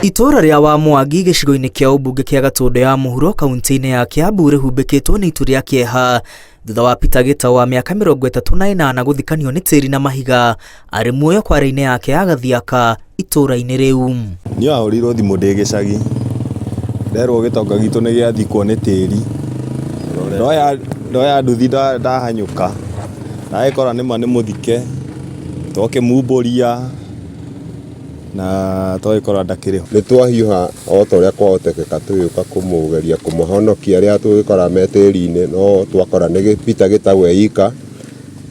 Itũũra rĩa Wamwangi gĩcigo-inĩ kĩa ũmbunge kĩa Gatũndũ ya mũhuro kaunti-inĩ ya Kiambu rĩhumbĩkĩtwo nĩ itu rĩa kĩeha thutha wa Peter Gitau wa mĩaka 38 gũthikanio nĩ tĩri na mahiga arĩ muoyo kware-inĩ yake ya Gathiaka itũũra-inĩ rĩu. Niĩ ahũrĩirwo thimũ ndĩ gĩcagi, nderwo gĩtonga gitũ nĩ gĩathikwo nĩ tĩri. Ndoya nduthi ndahanyũka, ndagĩkora nĩma nĩ mũthike, twakĩmumbũria na twagĩkora ndakĩrĩ ho. Nĩ twahiũha o ta ũrĩa kwahotekeka tũgĩũka kũmũgeria kũmahonokia arĩa tũgĩkora me tĩri-inĩ, no twakora nĩ Peter Gĩtau e ika.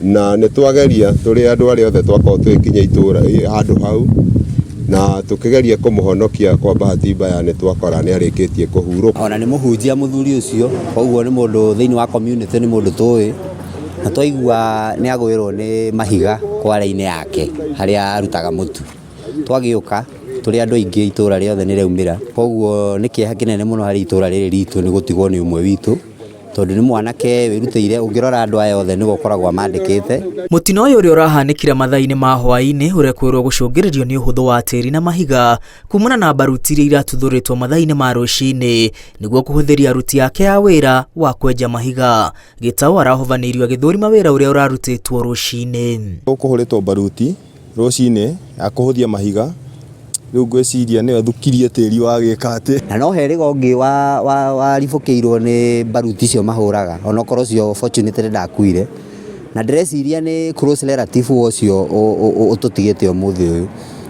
Na nĩ twageria tũrĩ andũ arĩa othe twakorwo tũgĩkinya itũra handũ hau, na tũkĩgeria kũmũhonokia, kwa bahati mbaya nĩ twakora nĩ arĩkĩtie kũhurũka. Ona nĩ mũhunjia mũthuri ũcio, koguo nĩ mũndũ thĩinĩ wa community, nĩ mũndũ tũĩ, na twaigua nĩ agwĩrwo nĩ mahiga kware-inĩ yake harĩa arutaga mũtu. Twagĩũka tũrĩ andũ aingĩ, itũra rĩothe nĩ rĩaumĩra, koguo nĩ kĩeha kĩnene mũno harĩ itũra rĩrĩ ritũ nĩ gũtigwo nĩ ũmwe witũ, tondũ nĩ mwanake wĩrutĩire. Ũngĩrora andũ aya othe nĩwe ũkoragwo amandĩkĩte. Mũtino ũyũ ũrĩa ũrahanĩkire mathaa-inĩ ma hwaĩ-inĩ ũrekwĩrwo gũcũngĩrĩrio nĩ ũhũthũ wa tĩri na mahiga kumana na mbaruti iria iratuthũrĩtwo mathaa-inĩ ma rũcinĩ nĩguo kũhũthĩria aruti ake a wĩra wa kwenja mahiga. Gĩtau arahobanĩirio agĩthũrima wĩra ũrĩa ũrarutĩtwo rũcinĩ. Gũkũhũrĩtwo mbaruti rũcinĩ ya kũhũthia mahiga, rĩu ngwĩciria nĩyo ĩthukirie tĩri wa gĩka atĩ. Na no herĩga ũngĩ waribũkĩirwo nĩ mbaruti icio mahũraga, onokorwo ũcio fortunately ndakuire, na ndĩreciria nĩ close relative wa ũcio ũtũtigĩte ũmũthĩ ũyũ.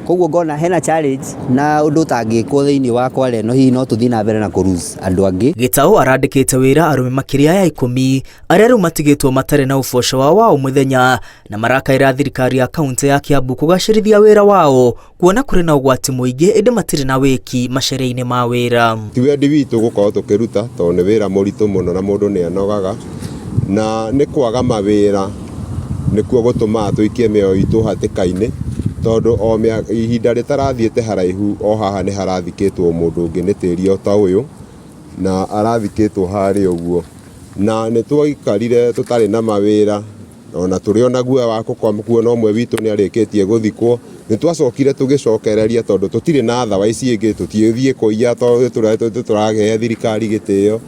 Koguo ngona hena challenge na ũndũ ũtangĩkwo thĩinĩ wa kware ĩno, hihi no tũthiĩ na mbere na kũ lose andũ angĩ. Gĩtau arandĩkĩte wĩra arũme makĩria ya 10 arĩa rĩu matigĩtwo matarĩ na ũboco wao wa o mũthenya, na marakaĩra thirikari ya kaunti ya Kiambu kũgacĩrithia wĩra wao kuona kũrĩ na ũgwati mũingĩ ĩndĩ matirĩ na wĩki macerea-inĩ ma wĩra. Ti wendi witũ gũkorwo tũkĩruta tondũ nĩ wĩra mũritũ mũno na mũndũ nĩ anogaga, na nĩ kwaga mawĩra nĩkuo gũtũmaga tũikie mĩoyo itũ hatĩka-inĩ, tondũ o ihinda rĩtarathiĩte haraihu o haha nĩ harathikĩtwo mũndũ ũngĩ nĩ tĩri o ta ũyũ, na arathikĩtwo harĩa ũguo. Na nĩ twaikarire tũtarĩ na mawĩra, ona tũrĩ ona guoya wa kuona ũmwe witũ nĩ arĩkĩtie gũthikwo. Nĩ twacokire tũgĩcokereria tondũ tũtirĩ na otherwise ĩngĩ, tũtiũthiĩ kũiya tondũ tũrahe thirikari gĩtĩo.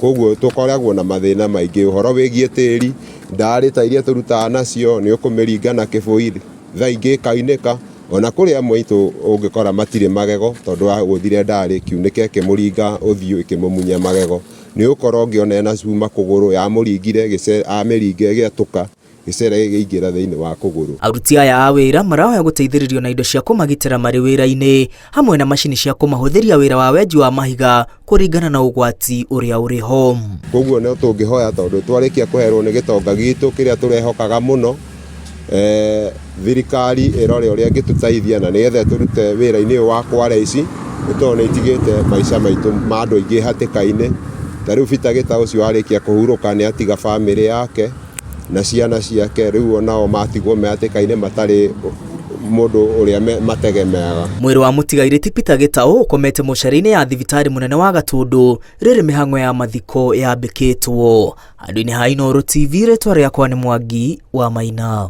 Koguo tũkoragwo na mathĩna maingĩ ũhoro wĩgiĩ tĩri, ndarĩ ta iria tũrutaga nacio nĩ ũkũmĩringa na kĩbũi thaa ingĩ ĩkaunĩka. Ona kũrĩ amwe aitũ ũngĩkora matirĩ magego tondũ agũthire ndarĩ ĩkiunĩka ĩkĩmũringa ũthiũ ĩkĩmũmunya magego. Nĩ ũgũkora ũngĩ ona ena cuma kũgũrũ yamũringire, amĩringa ĩgĩatũka, gĩcere gĩkĩingĩra thĩinĩ wa kũgũrũ. Aruti aya a wĩra marahoya gũteithĩrĩrio na indo cia kũmagitĩra marĩ wĩra-inĩ hamwe na macini cia kũmahũthĩria wĩra wa wenji wa mahiga kũringana na ũgwati ũrĩa ũrĩ ho. Koguo no tũngĩhoya tondũ twarĩkia kũherwo nĩ gĩtonga gitũ kĩrĩa tũrehokaga mũno, thirikari ĩrore ũrĩa ĩngĩtũteithia na nĩgetha ĩtũrute wĩra-inĩ ũyũ wa kware ici, nĩ tondũ nĩ itigĩte maica maitũ ma andũ aingĩ hatĩka-inĩ. Ta rĩu Peter Gĩtau ũcio arĩkia kũhurũka nĩ atiga bamĩrĩ yake na ciana ciake, rĩu onao matigwo me hatĩka-inĩ matarĩ mũndũ ũrĩa mategemeaga. Mwĩrĩ wa mũtigairĩ ti Peter Gĩtau ũkomete mocarĩ-inĩ ya thibitarĩ mũnene wa Gatũndũ rĩrĩ mĩhang'o ya mathiko yambĩkĩtwo. Handũ-inĩ ha Inooro TV, rĩtwa rĩakwa nĩ Mwangi wa Maina.